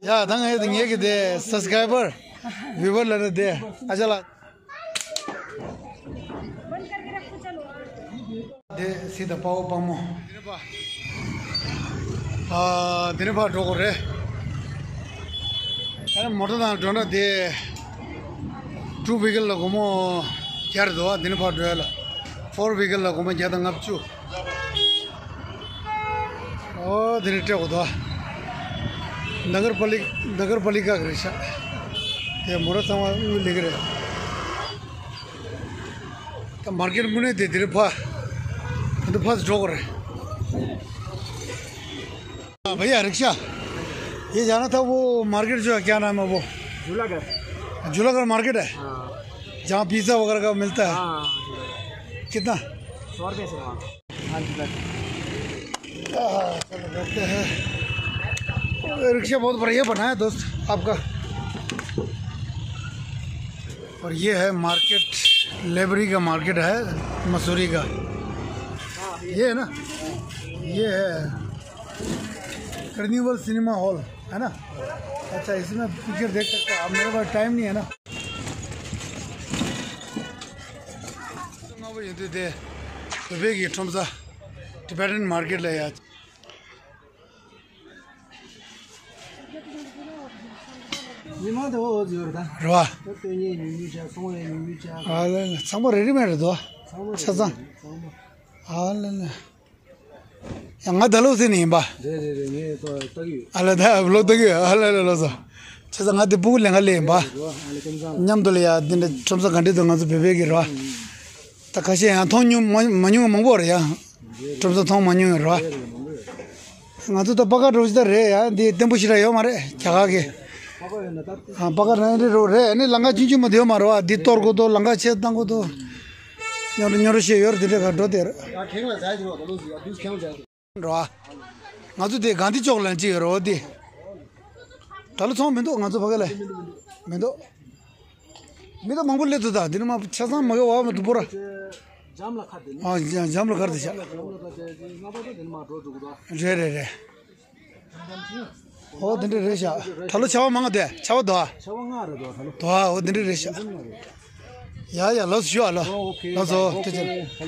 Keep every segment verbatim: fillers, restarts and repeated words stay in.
ཡ་ད་ངས་ངས་ཀྱི་དེ་སབ་སི་ཀ་རའི་བར་བིའུ་ཝར་ལ་ནི་དེ་ཨ་ཅག་ལགས། དེ་སི་ད་དཔའ་བོ་དཔའ་མོ། ཨ་དེ་ནས་ཕར་འགྲོ་དགོས་རེད། ཨ་ནི་མོ་ཊ་དང་འགྲོ་ན་དེ། ཊུ་བྷི་ཀལ་ལ་སྒོར་མོ་བརྒྱ་རེད་འདུག་དེ་ནས་ཕར་འགྲོ་ཡ་ལ། ཕོར་བྷི་ཀལ་ལ་སྒོར་མོ་བརྒྱ་དང་ལྔ་བཅུ། ཨོ་དེ་ནས་སྤྲད་དགོས་འདུག་ནགར་པ་ལི་ནགར་པ་ལི་ཀ་གི་རེད་ཤག་དེ་མོ་ཊ་ཚང་མ་དངུལ་ལེན་གི་རེད། ད་མར་ཀེཊ་དངོས་གནས་དེ་དེ་རེད་ཕ། དེ་ཕ་འགྲོ་དགོས་རེད། हाँ, भैया, रिक्शा। ये जाना था वो मार्केट जो है, क्या नाम है वो? झूलाघर। झूलाघर मार्केट है? हाँ। जहाँ पिज़्ज़ा वगैरह का मिलता है? हाँ, हाँ, झूलाघर। कितना? सौ रुपये से वहाँ। हाँ, झूलाघर। हाँ, चलो, बैठते हैं। रिक्शा बहुत बढ़िया बनाया, दोस्त, आपका। और ये है मार्केट, लाइब्रेरी का मार्केट है, मसूरी का। ये है ना, ये है कार्निवल सिनेमा हॉल, है ना? अच्छा, इसमें पिक्चर देख सकते हैं आप, मेरे पास टाइम नहीं है ना। ང་བོ་ཡིན་དུས་དེ་བོད་པའི་གི་ཁྲོམ་ས་ཊི་བེ་ཊན་མར་ཀེཊ་ལ་ཡ། ཉི་མ་དེ་འོ་འོ་ཡོད་རེད་ད། རེད་བ། ད་སྟོད་ཉལ་ཉུང་ཉུང་བྱ། སོང་བའི་ཉུང་ཉུང་བྱ། ཨ་ལ་ལ། ཚང་མ་རེ་ཌི་མེཌ་རེད་དོ། ཚང་མ་ཆ་ཚང་། ཚང་མ། ཨ་ལ་ལ། ཡང་ང་ད་ལོ་ཟེར་ནས་ཡིན་པ། རེད་རེད་རེད། ངས་ད་ལྟ་གི་ཡོད། ཨ་ལ་ད་ལོ་ལྟ་གི་ཡོད། ཨ་ལ་ལ་ལོ་སོ། ཆ་ཚང་ང་དེ་སྤུ་གུ་ལེན་ག་ལས་ཡིན་པ། རེད་བ། ཨ་ལ་ཀུན་བཟང་། མཉམ་དུ་ལ་ཡ་འདི་འདྲ་ཁྲོམ་ས་ག་འདྲ་འདུག་ང་ཚོ་བོད་པའི་གི་རེད་བ། ད་ཁ་ཤས་ཡང་མཐོང་མྱོང་མ་མ་མྱོང་མང་པོ་རེད་ཡ། ཁྲོམ་ས་མཐོང་མ་མྱོང་རེད་བ། ང་ཚོ་ད་པ་ཀ་འགྲོ་ཞིག་ད་རེད་ཡ། འདི་བརྟན་པོ་ཞིག་ར་ཡོད་མ་རེད་རྒྱ་གར་གི། ཨ་པ་ཀ་ར་འདི་རོ་རེད། ཨ་ནི་ལམ་ཁ་ཆུང་ཆུང་མ་དེ་ཡོད་མ་རེད་བ། འདི་གཏོར་དགོས་དོ། ལམ་ཁ་ཆེ་བཏང་དགོས་དོ། ཉོ་རུ་ཉོ་རུ་ཞེས་ཡོད་རེད། དེ་འདྲ་ག་འགྲོ་དེ་རེད། འགྲོ་ཨ། ང་ཚོ་དེ་གྷན་དྷི་ཅོག་ལ་ཅིག་ཡོད་རེད་འོ་དེ། ད་ལོ་ཚོང་མི་འདུག་ང་ཚོ་ཕ་གི་ལ། མི་འདུག་མི་འདུག་མང་པོ་སླེབས་འདུག་ད་འདི་ནི་མ་ཆ་ཚང་མ་གི་བ་མ་འདུག་པོ་ར། འཇམ་ལ་ཁ་དེ་ནི། ཨ་འཇམ་ལ་ཁར་དེ་ཤ། འཇམ་ལ་ཁ་དེ་ནི་ང་པ་ད་དེ་ནི་མ་འགྲོ་འདུག་ད། རེད་རེད་རེད། ཨོ་དེ་འདྲ་རེད་ཤག་ད་ལོ་ཆར་པ་མང་དེ་ཆར་པ་དོ། ཆར་པ་ལྔ་རེད་དོ་ད་ལོ། དོ་ཨོ་དེ་འདྲ་རེད་ཤག་ཡ་ཡ་ལགས་སོ་ཞུ་ཨ་ལོ། ཨོ་ཨོ་ཁེ། ལགས་སོ། ཨོ་ཁེ།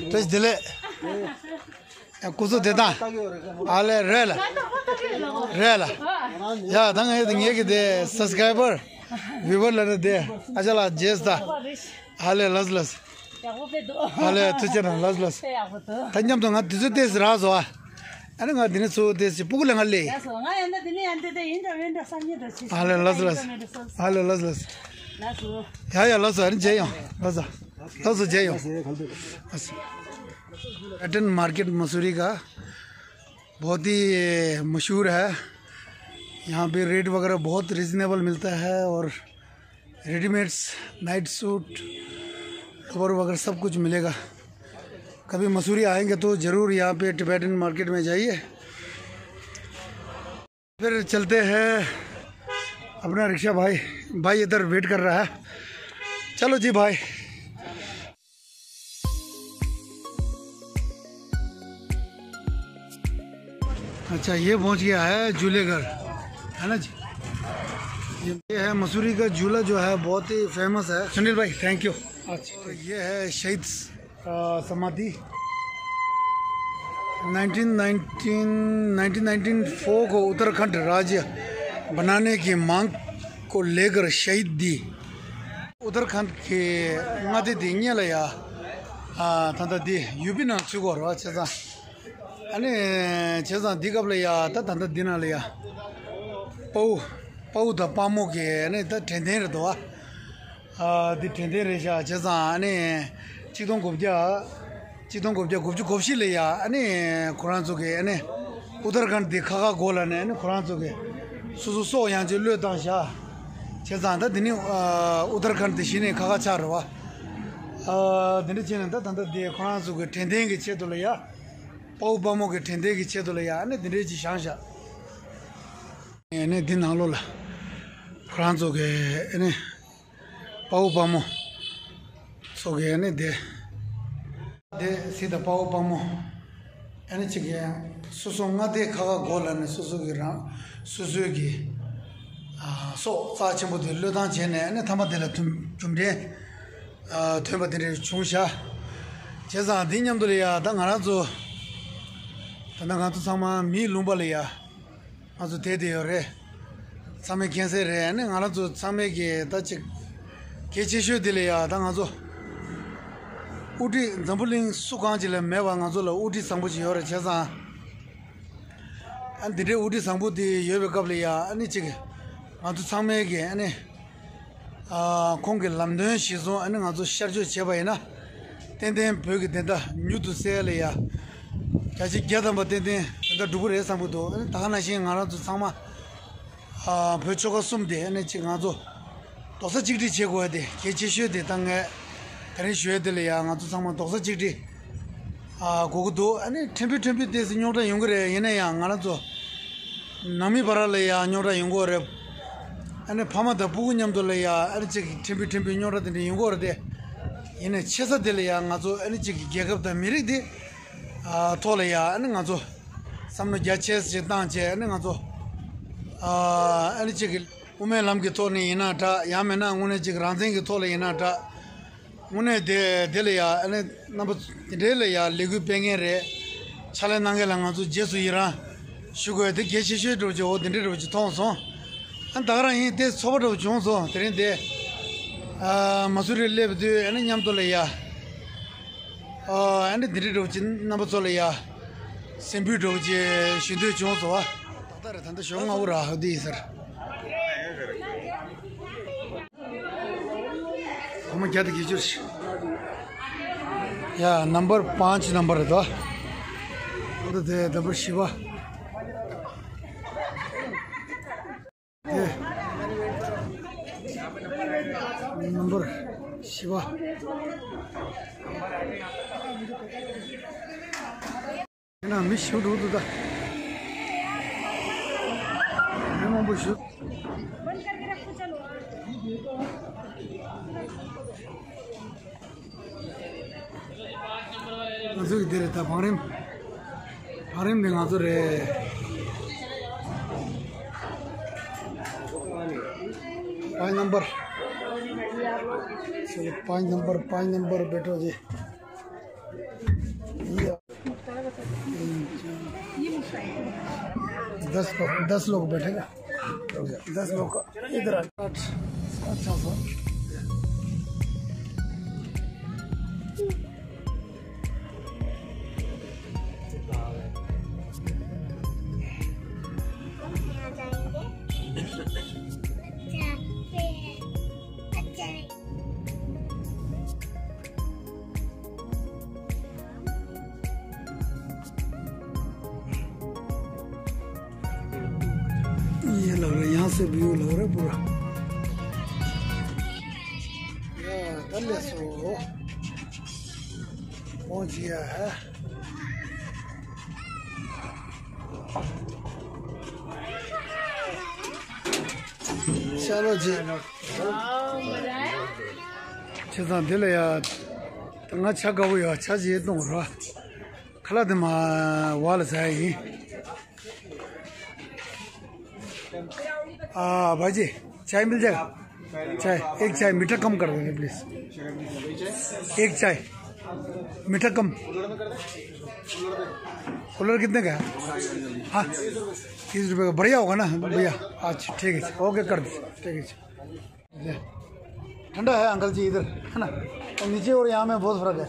བཀྲ་ཤིས་བདེ་ལེགས། ཡ་སྐུ་གཟུགས་བདེ་ཐང་། ཨ་ལེ་རེད་ལ། རེད་ལ། ཡ་ད་ངས་ངས་ཀྱི་དེ་སབ་སི་ཀ་རའི་བར་བིའུ་ཝར་ལ་ནི་དེ་ཨ་ཅག་ལགས་རྗེས་ད། ཨ་ལེ་ལགས་ལགས། ཡག་པོ་དཔེ་འདུག་ཨ་ལེ་ཐུགས་རྗེ་གནང་ལགས་ལགས། དཔེ་ཡག་པོ་འདུག་ད་མཉམ་དུ་ང་དུས་ཚོད་ཏོག་ཙམ་རག་སོང་ཨ། ཨ་ནི་ང་འདི་ནས་ཚུར་ཏོག་ཙམ་སྤུ་གུ་ལ་ང་ལས། ཡག་སོང་། ང་ཡང་ད་འདི་ནས་ཡང་འདི་དེ་ཡིན་འདྲ་མིན་འདྲ་བསམ་གྱི་འདུག་ཅི། ཨ་ལེ་ལགས་ལགས། ཨ་ལེ་ལགས་ལགས། ལགས་སོ། ཡ་ཡ་ལགས་སོ། ཨ་ནི་མཇལ་ཡོང་ལགས་སོ། ལགས་སོ་མཇལ་ཡོང་། ལགས་སོ། पैटर्न मार्केट मसूरी का बहुत ही मशहूर है। यहाँ पे रेट वगैरह बहुत रीजनेबल मिलता है और रेडीमेड्स, नाइट सूट, लोअर वगैरह सब कुछ मिलेगा। कभी मसूरी आएंगे तो ज़रूर यहाँ पे टिबेटन मार्केट में जाइए। फिर चलते हैं अपना रिक्शा भाई, भाई इधर वेट कर रहा है। चलो जी भाई। अच्छा, ये पहुंच गया है झूले घर, है ना जी? ये, ये है मसूरी का झूला जो है बहुत ही फेमस है। सुनील भाई, थैंक यू। अच्छा, ये है शहीद, अ, समाधि। Nineteen nineteen, nineteen nineteen four को उत्तराखंड राज्य बनाने की मांग को लेकर शहीद दी। उत्तराखंड के མངའ་སྡེ་འདི་གཉིས་ལ་ཡ། ཨ་ད་ལྟ་འདི་ཡུ་པི་ནང་ཚུད་ཀྱི་ཡོད་རེད་བ། བྱས་ཙང་ཨ་ནི་བྱས་ཙང་འདི་སྐབས་ལ་ཡ་ད་ད་ལྟ་འདི་ནང་ལ་ཡ། དཔའ་བོ་དཔའ་བོ་དང་དཔའ་མོ་གི་ཨ་ནི་ད་དྲན་རྟེན་རེད་འདུག་བ། ཨ་འདི་དྲན་རྟེན་རེད་ཤག་བྱས་ཙང་ཨ་ནི་གཅིག་སྟོང་དགུ་བརྒྱ། གཅིག་སྟོང་དགུ་བརྒྱ་དགུ་བཅུ་གོ་བཞི་ལ་ཡ་ཨ་ནི་ཁོ་རང་ཚོ་གི་ཨ་ནི་ཨུ་ཏར་ཁཱན་འདི་ཁ་ཁ་སྒོ་ལ་ནས་ཨ་ནི་ཁོ་རང་ཚོ་གི་སོ་སོ་སྲོག་ཡང་ཅིག་བློས་བཏང་ཤག་བྱས་ཙང་ད་འདི་ནི་ཨ་ཨུ་ཏར་ཁཱན་འདི་གཞི་ནས་ཁ་ཁ་ཆགས་རེད་བ། ཨ་འདི་འདྲ་བྱས་ནས་ད་ད་ལྟ་འདི་ཁོ་རང་ཚོ་གི་དྲན་རྟེན་གྱི་ཆེད་དུ་ལ་ཡ། དཔའ་བོ་དཔའ་མོ་གི་དྲན་རྟེན་གྱི་ཆེད་དུ་ལ་ཡ་ཨ་ནི་འདི་འདྲས་ཅིག་བཞེངས་ཤག་ཨ་ནི་འདི་ནང་ལོགས་ལ་ཁོ་རང་ཚོ་གི་ཨ་ནི་དཔའ་བོ་དཔའ་མོ་ཚོ་གི་ཨ་ནི་དེ། དེ་སྲིད་དང་དཔའ་བོ་དཔའ་མོ་ཨ་ནི་གཅིག་གི་སོ་སོ་མངའ་སྡེ་ཁ་ཁ་སྒོ་ལ་ནི་སོ་སོ་གི་རང་སོ་སོའི་གི་ སོགས་རྩ་ཆེན་པོ་དེ་བློས་བཏང་བྱས་ནས་ཨ་ནི་མཐའ་མ་དེ་ལ་ཐུམ་རྒྱུ་འབྲས་ཨ་ཐོན་པ་དེ་འདྲ་བྱུང་ཤག་བྱས་ཙང་དེ་མཉམ་དུ་ལ་ཡ་ད་ང་རང་ཚོ་ད་ལྟ་ང་ཚོ་ཚང་མ་མིའི་ལུང་པ་ལ་ཡ་ང་ཚོ་བསྡད་བསྡད་ཡོད་རེད། ཚང་མས་མཁྱེན་གསལ་རེད། ཨ་ནི་ང་རང་ཚོ་ཚང་མས་ཀྱི་ད་ཅིག་གལ་ཆེ་ཤོས་དེ་ལ་ཡ་ད་ང་ཚོ་དབུ་ཁྲིད་འཛམ་བུ་གླིང་སུ་གང་ཅིག་ལ་མེད་པ་ང་ཚོ་ལ་དབུ་ཁྲིད་བཟང་པོ་ཅིག་ཡོད་རེད། བྱས་ཙང་ཨ་འདི་འདྲའི་དབུ་ཁྲིད་བཟང་པོ་དེ་ཡོད་པའི་སྐབས་ལ་ཡ་ཨ་ནི་ཅིག་ང་ཚོ་ཚང་མས་ཀྱི་ཨ་ནི་ཨ་ཁོང་གི་ལམ་སྟོན་གཞིར་བཟུང་ཨ་ནི་ང་ཚོ་ཤར་བསྐྱོད་བྱས་པ་ཡིན་ན་ཏན་ཏན་བོད་ཀྱི་བདེན་མཐའ་མྱུར་དུ་གསལ་ལ་ཡ་བརྒྱ་ཆ་བརྒྱ་ཐམ་པ་ཏན་ཏན་བདེན་མཐའ་འགྲུབ་ཀྱི་རེད་བསམ་གྱི་འདུག་ཨ་ནི་ད་ག་ནང་བཞིན་ང་རང་ཚོ་ཚང་མ་ཨ་བོད་ཆོལ་ཁ་གསུམ་དེ་ཨ་ནི་ཅིག་ང་ཚོ་རྡོག་རྩ་གཅིག་སྒྲིལ་བྱེད་དགོས་ཡ་དེ་གལ་ཆེ་ཤོས་དེ་ད་ངས་དེ་རིང་ཞུ་ཡ་དེ་ལ་ཡ་ང་ཚོ་ཚང་མ་རྡོག་རྩ་གཅིག་སྒྲིལ་ཨ་དགོས་ཀྱི་འདུག་ཨ་ནི་ཕྲན་བུ་ཕྲན་བུ་ཏོག་ཙམ་རྙོག་དྲ་ཡོང་གི་རེད། ཡིན་ན་ཡང་ང་རང་ཚོ་ནང་མི་བར་ལ་ཡ་རྙོག་དྲ་ཡོང་གི་རེད། ཨ་ནི་ཕ་མ་དང་སྤུ་གུ་མཉམ་དུ་ལ་ཡ་ཨ་ནི་གཅིག་ཕྲན་བུ་ཕྲན་བུ་རྙོག་དྲ་དེ་འདྲ་ཡོང་གི་རེད་དེ། ཡིན་ན་ཆེ་ས་དེ་ལ་ཡ་ང་ཚོ་ཨ་ནི་གཅིག་རྒྱལ་ཁབ་དང་མི་རིགས་དེ་ཨ་ཐོག་ལ་ཡ་ཨ་ནི་ང་ཚོ་བསམ་བློ་རྒྱ་ཆེ་ཞིག་བཏང་བྱས་ཨ་ནི་ང་ཚོ་ཨ་ཨ་ནི་གཅིག་དབུ་མའི་ལམ་གྱི་ཐོག་ནས་ཡིན་ན་འདྲ། ཡང་མིན་ན་དངོས་གནས་གཅིག་རང་བཙན་གྱི་ཐོག་ལ་ཡིན་ན་འདྲ། དངོས་གནས་དེ་དེ་ལ་ཡ་ཨ་ནི་རྣམ་པ་དེ་འདྲའི་ལ་ཡ་ལས་འགུལ་སྤེལ་མཁན་རེད། ཕྱག་ལས་གནང་མཁན་ལ་ང་ཚོ་རྗེས་སུ་ཡི་རང་ཞུ་དགོས་དེ་གལ་ཆེ་ཤོས་འདྲ་བོ་ཅིག་འོ་དེ་འདྲའི་འདྲ་བོ་ཅིག་མཐོང་སོང་། ཨ་ནི་ད་ག་རང་ཡིན་དེ་ཚོར་བ་འདྲ་བོ་བྱུང་སོང་། དེ་རིང་དེ་ཨ་མ་སུ་རི་སླེབས་དུས་ཨ་ནི་མཉམ་དུ་ལ་ཡ་ཨ་ནི་དེ་འདྲའི་འདྲ་བོ་ཅིག་རྣམ་པ་ཚོ་ལ་ཡ་སེམས་འགུལ་འདྲ་བོ་ཅིག་ཞུ་འདོད་བྱུང་སོང་བ། ད་ལྟ་རེད། ད་ལྟ་ཞོགས་སྔ་པོ་ར་ཧ་དེ་ཡིན་ཟེར། སྒོར་མོ་བརྒྱ་དང་བརྒྱད་ཅུ་ཞིག་ཡ། ནམ་བར་པཱན་ཆ་ནམ་བར་རེད་དོ། འདི་དེ་ནམ་བར་བཞི་པ། དེ་ནམ་བར་བཞི་པ། ཡིན་ན་མི་ཞིག་འགྲོ་འདུག་ད། མི་མང་པོ་ཞིག་ང་ཚོ་གི་འདི་རེད་ད། བང་རིམ། བང་རིམ་འདི་ང་ཚོ་རེད། पाँच नंबर। चलो, पाँच नंबर, पाँच नंबर बैठो जी। ये दस लोग, दस लोग बैठेगा। दस लोग का इधर आ। अच्छा सा। ये लग रहा है, यहाँ से व्यू लग रहा है पूरा। ये कर ले सो। पहुंच गया है। चलो जी। བྱས་ཙང་འདི་ལ་ཡ། ང་ཆ་དགའ་པོ་ཡོད། ཆ་ཇི་གཏོང་རོགས། ཁ་ལག་དེ་མ་བ་ལ་ཟ་ཡ་ཡིན། आ, भाई जी, चाय मिल जाएगा? चाय, एक चाय मीठा कम कर देना प्लीज। एक चाय मीठा कम। कुल्हड़ कितने का है? हाँ, तीस रुपये का। बढ़िया होगा ना भैया? अच्छा, ठीक है, ओके कर दीजिए। ठीक है। ठंडा है अंकल जी इधर, है ना? और नीचे और यहाँ में बहुत फर्क है।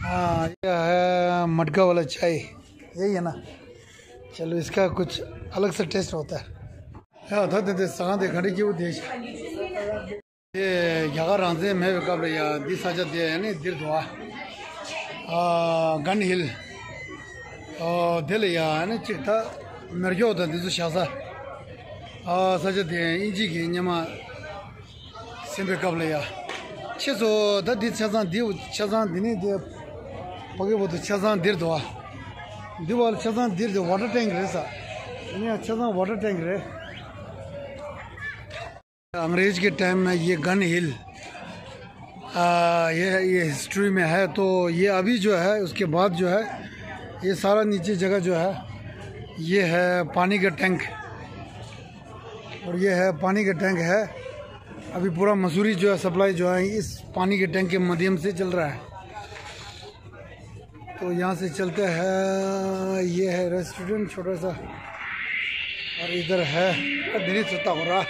हाँ, ये है मटका वाला चाय, यही है ना? चलो, इसका कुछ अलग सा टेस्ट होता है। ཡ་ད་དེ་དེ་ཟ་ཁང་དེ་ག་འདྲ་སྐྱིད་པོ་དེ་ཤ། དེ་རྒྱ་གར་རང་བཙན་མེད་པའི་སྐབས་ལ་ཡ་འདི་ས་ཆ་དེ་ནི་འདིར་འདུག་ཨ། ཨ་གན་ཧིལ། ཨ་དེ་ལ་ཡ་ནི་གཅིག་ད་མེ་སྒྱོགས་དང་འདི་ཚོ་བཞག་ས། ཨ་ས་ཆ་དེ་དབྱིན་ཇི་གི་སྔོན་མ་ཟིན་པའི་སྐབས་ལ་ཡ། ཁྱེད་ཚོ་ད་འདི་ཆ་ཚང་འདི་ཆ་ཚང་འདི་ནི་དེ་ཕ་གི་བོ་དུ་ཆ་ཚང་འདིར་འདུག་ཨ། འདི་བ་ལ་ཆ་ཚང་འདིར་དེ་ཝ་ཊར་ཊེང་ཀི་རེད་ས། དེ་ནི་ཡང་ཆ་ཚང་ཝ་ཊར་ཊེང་ཀི་རེད། अंग्रेज के टाइम में ये गन हिल, आ, ये, ये हिस्ट्री में है, तो ये अभी जो है, उसके बाद जो है, ये सारा नीचे जगह जो है, ये है पानी का टैंक। और ये है पानी का टैंक है। अभी पूरा मसूरी जो है, सप्लाई जो है, इस पानी के टैंक के माध्यम से चल रहा है। तो यहाँ से चलते हैं, ये है रेस्टोरेंट छोटा सा, और इधर है दिल्ली सुता हो रहा।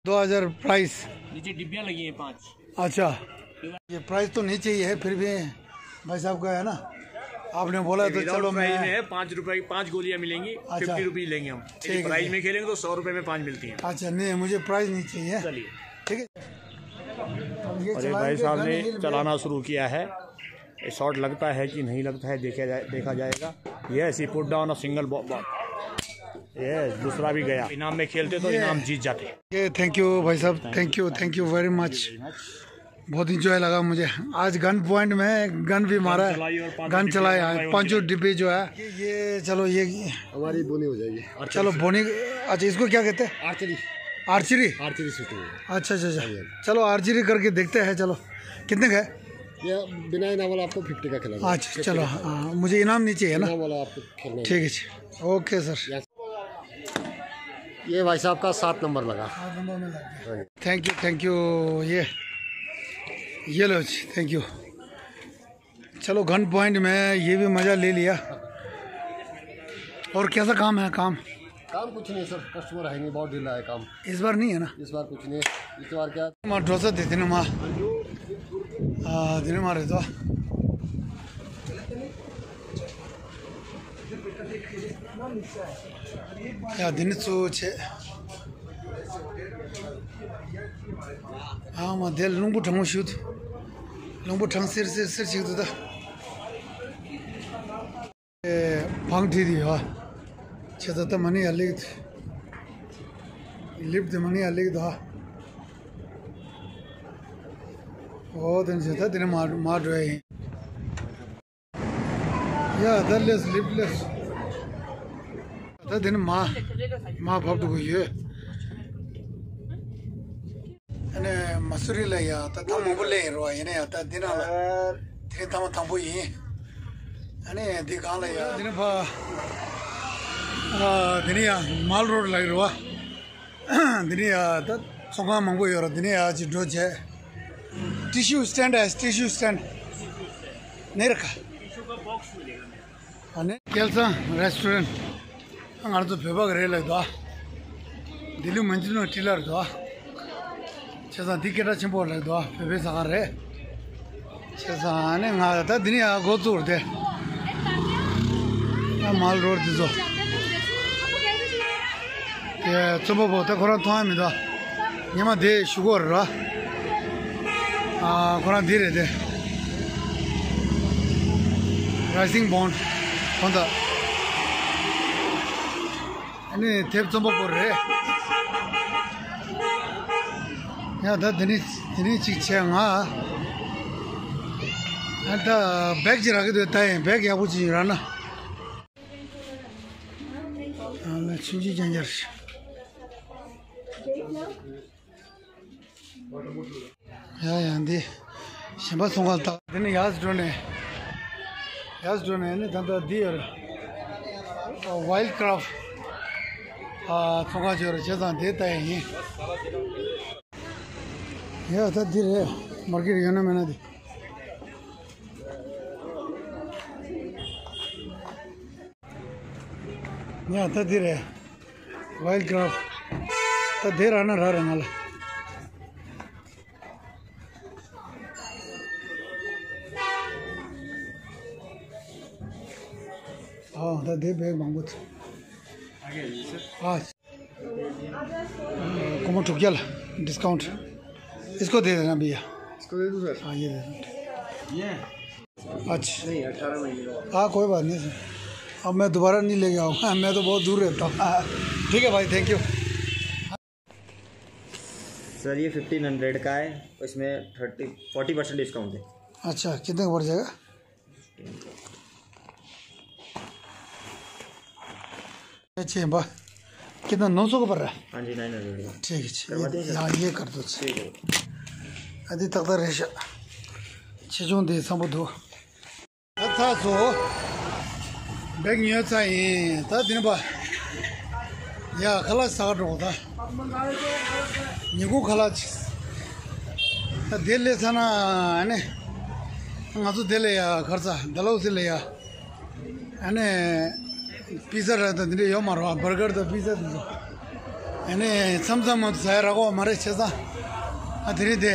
दो हजार प्राइस। नीचे डिब्बियां लगी हैं पांच। अच्छा, ये प्राइस तो नहीं चाहिए है, फिर भी भाई साहब का है ना, आपने बोला तो चलो। मैं है, पाँच रुपए की पांच गोलियां मिलेंगी। अच्छा। फिफ्टी रुपीज लेंगे हम। ठीक है। प्राइस में खेलेंगे तो सौ रुपए में पांच मिलती हैं। अच्छा, नहीं, मुझे प्राइस नहीं चाहिए। चलिए। ठीक है। अब ये अरे चलाने भाई के साहब ने चलाना शुरू किया है। शॉट लगता है कि नहीं लगता है, देखा जाए, देखा जाएगा। Yes, he put down a single bomb. Yes, दूसरा भी गया। इनाम में खेलते तो ये इनाम जीत जाते। ये थैंक यू भाई साहब, thank you, thank you very much. बहुत इंजॉय लगा मुझे आज गन पॉइंट में। गन भी मारा है, गन चलाया है, पांचों डिब्बे जो है। ये, ये चलो, ये हमारी बोनी हो जाएगी। चलो, बोनी। अच्छा, इसको क्या कहते हैं? आर्चरी। आर्चरी। आर्चरी शूटिंग है। अच्छा, अच्छा, अच्छा। चलो, आर्चरी करके देखते हैं। चलो, कितने का है? ये बिना इनाम वाला आपको फिफ्टी का खिला। अच्छा, चलो। हाँ, मुझे इनाम नहीं चाहिए ना। इनाम वाला आपको खेलना है। ठीक है जी। Okay sir. ये भाई साहब का सात नंबर लगा। सात नंबर में लग गया। Thank you, thank you. ये, ये लो जी, थैंक यू। चलो, गन पॉइंट में ये भी मजा ले लिया। और कैसा काम है, काम? काम कुछ नहीं सर, कस्टमर है नहीं, बहुत ढीला है काम। इस बार नहीं है ना? इस बार कुछ नहीं। इस बार क्या? मा ड्रोसा दे देना मा। आ, देना मा रहे तो। ཡ། འདི་ནི་གཙོ་བོ་བྱས། ཨ་མ་དེ་རླུང་བུ་གྲང་མོ་ཞིག་འདུག་རླུང་བུ་གྲང་སིར་སིར་སིར་ཞིག་འདུག་ད། ཨེ། བང་བྲིས་ཏེ་ཡོད། ཆེ་ད་ད་མ་ནི་ཡ་ལེགས་འདུག་ལིབ་དེ་མ་ནི་ཡ་ལེགས་འདུག་ཨོ་དེ་ནི་ད་དེ་ནི་མ་མ་འགྲོ་ཡ་ཡིན། ཡ། ད་ལེས་ལིབ་ལེས། ད་དེ་ནི་མ་མ་བབ་འགྲོ་གི་ཡོད། ཨ་ནི་མ་སུ་རི་ལ་ཡ་ད་ཐང་མང་པོ་ལེན་ཡིན་རོ། ཡིན་ན་ཡང་ད་འདི་ནང་ལ་དེ་རིང་ཐང་མ་དང་པོ་ཡིན། ཨ་ནི་འདི་གང་ལ་ཡ་འདི་ནི་ཕ་ཨ་འདི་ནི་ཡ་མལ་རོ་ཌི་ལ་ཡིན་རོ། འདི་ནི་ཡ་ད་ཚོང་ཁང་མང་པོ་ཡོད་ར། འདི་ནི་ཡ་ཅིག་འགྲོ་བྱས། ཊི་ཤུ་སི་ཊེན་ཌི་ཨེ། ཊི་ཤུ་སི་ཊེན་ཌི་ནེ་ར་ཁ། ཨ་ནི་སྐལ་བཟང་རེ་སི་ཊོ་རེན་ཊི། ང་ཚོ་བོད་པ་གི་རེད་ལབ་འདུག་ལྡི་ལི་མན་ཇུ་ནོ་ཊི་ལ་རེད་འདུག་བྱས་ཙང་འདི་སྐད་གྲགས་ཆེན་པོ་ལབ་འདུག་བོད་པའི་ཟ་ཁང་རེད། བྱས་ཙང་ཨ་ནི་ང་ད་འདི་ནས་ཡར་འགོ་བཙུགས་རེད་དེ། ཨ་མལ་རོ་ཌི་འདི་ཚོ། དེ་རྩོམ་པ་པོ་ད་ཁོ་རང་མཐོང་ཡ་མི་འདུག་ཉི་མ་དེ་ཞུ་གོ་ར། ཨ་ཁོ་རང་འདི་རེད་དེ། རའི་སིང་བོན་ཁོང་ད། ཨ་ནི་དེབ་རྩོམ་པ་པོ་རེད། ཡ་ད་དེ་ནི་དེ་ནི་གཅིག་བྱས་ང་། ཨ་ད་བེག་ཅིག་རག་གི་འདུག་ད་ཡིན་བེག་ཡག་པོ་ཅིག་རག་ན། ཨ་ལ་ཆུང་ཆུང་རྐྱང་རྐྱང་རེད། ཡ་ཡ་འདི་གཞན་པ་ཚོང་ཁང་ལྟ། འདི་ནི་ཡར་འགྲོ་ནས། ཡར་འགྲོ་ནས་ནི་ད་ལྟ་འདི་ཡོད་རེད། ཝའིལ་ཌི་ཀ་རབ་ཨ་ཚོང་ཁང་ཅིག་ཡོད་རེད། བྱས་ཙང་དེ་ལྟ་ཡ་ཡིན། ཡ་ད་འདི་རེད། མར་ཀེ་ཊི་ཡོད་ན་མེད་ན་འདི། ཡ་ད་འདི་རེད། ཝའིལ་ཌི་ཀ་རབ། ད་དེ་རག་ན་རག་རེད་ང་ལ། ཨོ་ད་དེ་བེག་མང་པོ་འདུག་ཨ། कोमो ठुक गया डिस्काउंट। इसको दे देना भैया। इसको दे दूं सर? हाँ, ये दे दो। ये? अच्छा। नहीं, अठारह महीने का। हाँ, कोई बात नहीं सर। अब मैं दोबारा नहीं लेके आऊँगा, मैं तो बहुत दूर रहता हूँ। हाँ, ठीक है भाई, थैंक यू। सर, ये फिफ्टीन हंड्रेड का है, इसमें थर्टी, फोर्टी परसेंट डिस्काउंट है। अच्छा, कितने का पड़ जाएगा? अच्छे बा। कितना, नौ सौ का पड़ रहा है? हाँ जी, नाइन हंड्रेड का। ठीक है, ठीक है। करवा दें सर? हाँ, ये कर दो। ठीक है। अभी तक तो रेशा छे जो दे सब दो। ད་ ལགས་སོ། བེག་ཉོས་ཚར་ཡིན། ད་དེ་ནས་པ། ཡ་ཁ་ལག་ཟ་ག་འགྲོ་ད། ཉིན་གུང་ཁ་ལག་ཅིག་ད་དེ་སླེབས་ཚར་ན་ཨ་ནི། ང་ཚོ་དེ་ལ་ཡ་གར་ཚ་ཌལ་ཧོ་སི་ལ་ཡ། ཨ་ནི། པི་ཛ་ར་ད་འདི་འདྲ་ཡོད་མ་རེད་པ། བར་གར་དང་པི་ཛ་དེ་ཚོ། ཨ་ནི་མཚམས་མཚམས་མ་ཟ་ཡ་རག་གི་མ་རེད་བྱས་ཙང་། ཨ་དེ་རིང་དེ།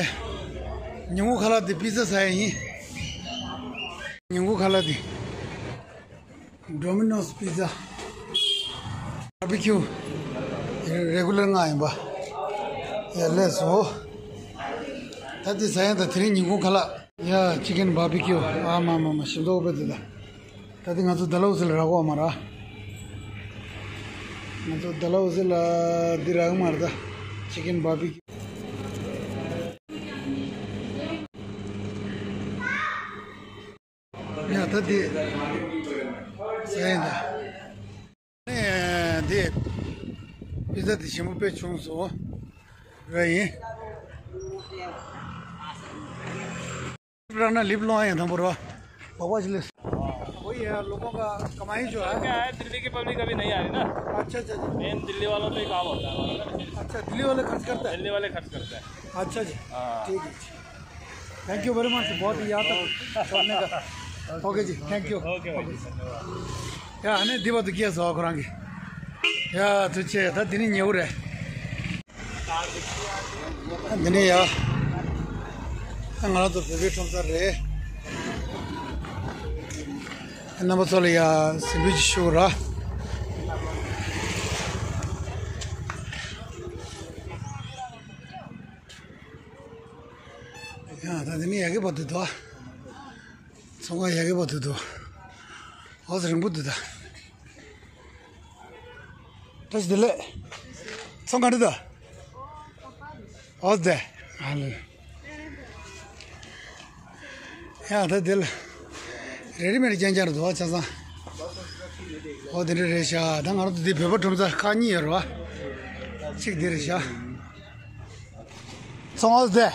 ཉིན་གུང་ཁ་ལག་དེ་པི་ཛ་ཟ་ཡ་ཡིན། ཉིན་གུང་ཁ་ལག་དེ། ཌོ་མི་ནོ་སི་པི་ཛ། བྷར་བྷི་ཁིའུ། རེ་གུ་ལར་ལྔ་ཡིན་པ། ཡ་ལགས་སོ། ད་དེ་ཟ་ཡ་ད་དེ་རིང་ཉིན་གུང་ཁ་ལག་ཡ་ཅི་ཀེན་བྷར་བྷི་ཁིའུ། ཨ་མ་མ་མ་ཞིམ་མདོག་དཔེ་དེ་ད། ད་དེ་ང་ཚོ་ཌལ་ཧོ་སི་ལ་རག་གི་མ་རེད། ང་ཚོ་ཌལ་ཧོ་སི་ལ་འདི་རག་གི་མ་རེད་ད། ཅི་ཀེན་བྷར་བྷི་ཁིའུ། ཡ་ད་དེ་ཟ་ཡ་ད། ཨེ་འདི། པི་ཛ་འདི་ཞིམ་པོ་དཔེ་བྱུང་སོང་། ར་ཡིན། རག་ན་ལིབ་ལོང་ཡང་དང་པོ་རོ། ལོག་པ་ཞིག་ལས། वो ये लोगों का कमाई जो है। क्या है, दिल्ली की पब्लिक अभी नहीं आ रही ना। अच्छा, अच्छा, अच्छा। मेन दिल्ली वालों पे ही काम होता है हमारा ना। अच्छा, दिल्ली वाले खर्च करते हैं। दिल्ली वाले खर्च करते हैं। अच्छा जी। हाँ। ठीक है जी। Thank you very much. बहुत ही याद तक छोड़ने का। ओके जी, थैंक यू। ओके भाई जी, धन्यवाद। ཡ་ཨ་ནི་འདི་བར་དུ་སྐྱེས་སོ་ཁོ་རང་གི། ཡ་ཐུགས་རྗེ་ཆེ། ད་འདི་ནི་ཉེ་བོ་རེད། འདི་ནི་ཡ། ང་རང་ཚོ་བོད་པའི་ཁྲོམ་ས་རེད། རྣམ་པ་ཚོ་ལ་ཡ་སེམས་འདུན་ཞུ་ར། ཡ་ད་འདི་ནི་ཡ་གི་བར་དུ་དོ། ཚོང་ཁང་ཡ་གི་བར་དུ་དོ། ཨོ་ཙི་རིང་པོ་འདུག་ད། བཀྲ་ཤིས་བདེ་ལེགས། ཚོང་ག་འདྲ་འདུག་ཨོ་ཙི་བདེ། ཨ་ལེ། ཡ་ད་དེ་ལ། རེ་རེ་མེ་རེ་རྐྱང་རྐྱང་རེད་འདུག་བ་ཆ་ཚང་། ཨོ་དེ་འདྲ་རེད་ཤག་ད་ང་རང་ཚོ་འདི་བོད་པ་ཁྲོམ་ས་ཁག་གཉིས་ཡོད་རེད་བ། གཅིག་འདི་རེད་ཤག་ཚོང་ཨོ་ཙི་བདེ།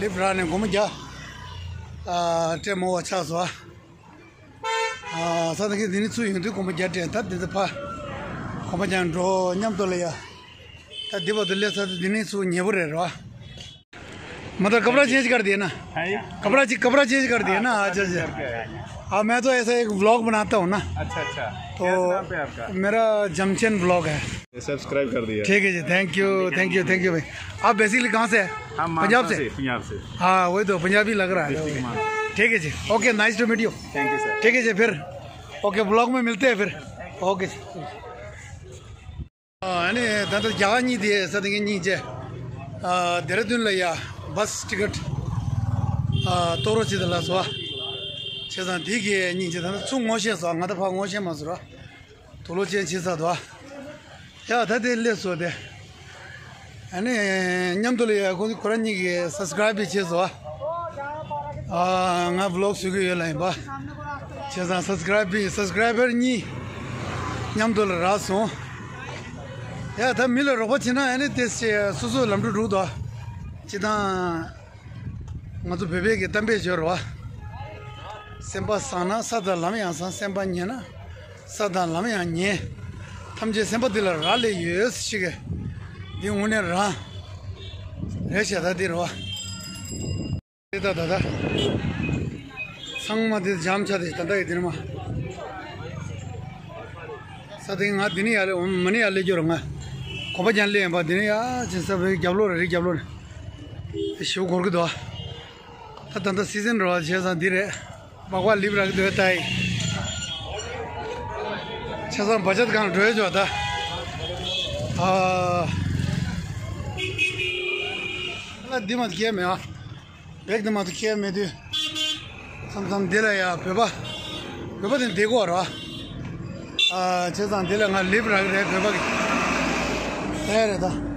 ལིབ་ར་ནས་སྒོར་མོ་བརྒྱ། ཨ་སྤྲད་མོ་བ་ཆགས་སོང་བ། ཨ་ས་ད་གིན་འདི་ནས་ཚུར་ཡོང་དུས་སྒོར་མོ་བརྒྱ་སྤྲད། ད་འདི་ཚོ་ཕ། གོམ་པ་རྒྱག་འགྲོ་མཉམ་དུ་ལ་ཡ། ད་འདི་བར་དུ་སླེབས་ཚར་དུས་འདི་ནས་ཚུར་ཉེ་པོ་རེད་རོ། मतलब कपड़ा चेंज कर दिया ना। हैं? कपड़ा चे- कपड़ा चेंज कर दिया ना। अच्छा, अच्छा। हाँ, मैं तो ऐसा एक व्लॉग बनाता हूँ ना। अच्छा, अच्छा। तो कैसा नाम है आपका? मेरा जमचंद व्लॉग है। सब्सक्राइब कर दिया। ठीक है जी, thank you, thank you, thank you भाई। आप बेसिकली कहाँ से हैं? हम मानसा पंजाब से? से, पंजाब से। हाँ, वही तो, पंजाबी लग रहा है। डिस्ट्रिक्ट मानसा। ठीक है जी, okay, nice to meet you. Thank you sir. ठीक है जी, फिर ओके, ब्लॉग में मिलते हैं फिर। ओके जी। ཨ་ནི་ད་ལྟ་རྒྱ་གར་གཉིས་དེ་ས་དེ་གཉིས་བཅས། ཨ་ལྡེ་ར་ལྡུན་ལ་ཡ་བཱས་ཊི་ཀེ་ཊི་ཨ་གཏོང་རོགས་བྱེད་དང་ལབ་སོང་བ། བྱས་ཙང་དེ་གི་གཉིས་བཅས་ད་ལྟ་ཚུར་ངོ་ཤེས་སོང་། ང་ད་ཕར་ངོ་ཤེས་མ་སོང་ར། དུག་ལོག་ཅན་བྱེད་ཚར་འདུག་ཨ། ཡ་ད་དེ་སླེབས་སོང་དེ། ཨ་ནི་མཉམ་དུ་ལ་ཡ་ཁོ་ཁོ་རང་གཉིས་ཀྱིས་སབ་སི་ཀ་རའིབ་བྱས་སོང་ཨ། ཨ་ང་བི་ལོག་བཟོ་གི་ཡོད་ལ་ཡིན་པ། བྱས་ཙང་སབ་སི་ཀ་རའིབ་སབ་སི་ཀ་རའི་བར་གཉིས་མཉམ་དུ་ལ་རག་སོང་། ཡ་ད་མི་ལ་རོགས་པ་བྱེད་ན་ཨ་ནི་དེ་སོ་སོ་ལམ་འགྲོ་འགྲོ་འདུག་ཨ། སྤྱིར་བཏང་། ང་ཚོ་བོད་པའི་གི་གཏམ་དཔེ་ཡོད་རེད་བ། སེམས་པ་བཟང་ན་ས་དང་ལམ་ཡང་བཟང་། སེམས་པ་ངན་ན་ས་དང་ལམ་ཡང་ངན། ཐམས་ཅད་སེམས་པ་འདི་ལ་རག་ལས་ཡོད་ཟེར་ཞིག་གི། འདི་དངོས་གནས་རང་རེད་ཤག་ད་འདི་རེད་བ། རེད་ད་ད་ད། ཚང་མ་འདི་འཇམ་ཆ་དེ་ད་ལྟ་ཡི་འདི་ནི་མ། ས་སྟེང་ང་འདི་ནི་ཡར་ལས་འོང་མ་ནི་ཡར་ལས་སྐྱོར་ང་། གོམ་པ་རྒྱག་ལས་ཡིན་པ་འདི་ནི་ཡ་ཅི་ས་བའི་རྒྱབ་ལོགས་རེད། རི་རྒྱབ་ལོགས་ནས། དེ་ཞིབ་འགོར་གི་འདུག་ད་ད་ལྟ་སི་ཟན་འགྲོ་བ་བྱས་ཙང་འདི་རེད། སྦག་སྦག་ལིབ་རག་གི་འདུག་ད་ཡི། ཆ་ཚང་བ་ཅད་གང་འགྲོ་ཡོད་ཅོག་ད། ཨ། ལ་འདི་མ་སྐྱེ་མེད་ཨ། བེག་དེ་མ་གཏོགས་ཁྱེར་མེད་དུས། མཚམས་མཚམས་འདི་ལ་ཡ་བོད་པ། བོད་པ་དེ་བསྡད་ཀྱི་ཡོད་རེད་བ། ཨ་བྱས་ཙང་འདི་ལ་ང་ལིབ་རག་གི་རེད་བོད་པ་གི། ད་ཡ་རེད་ད།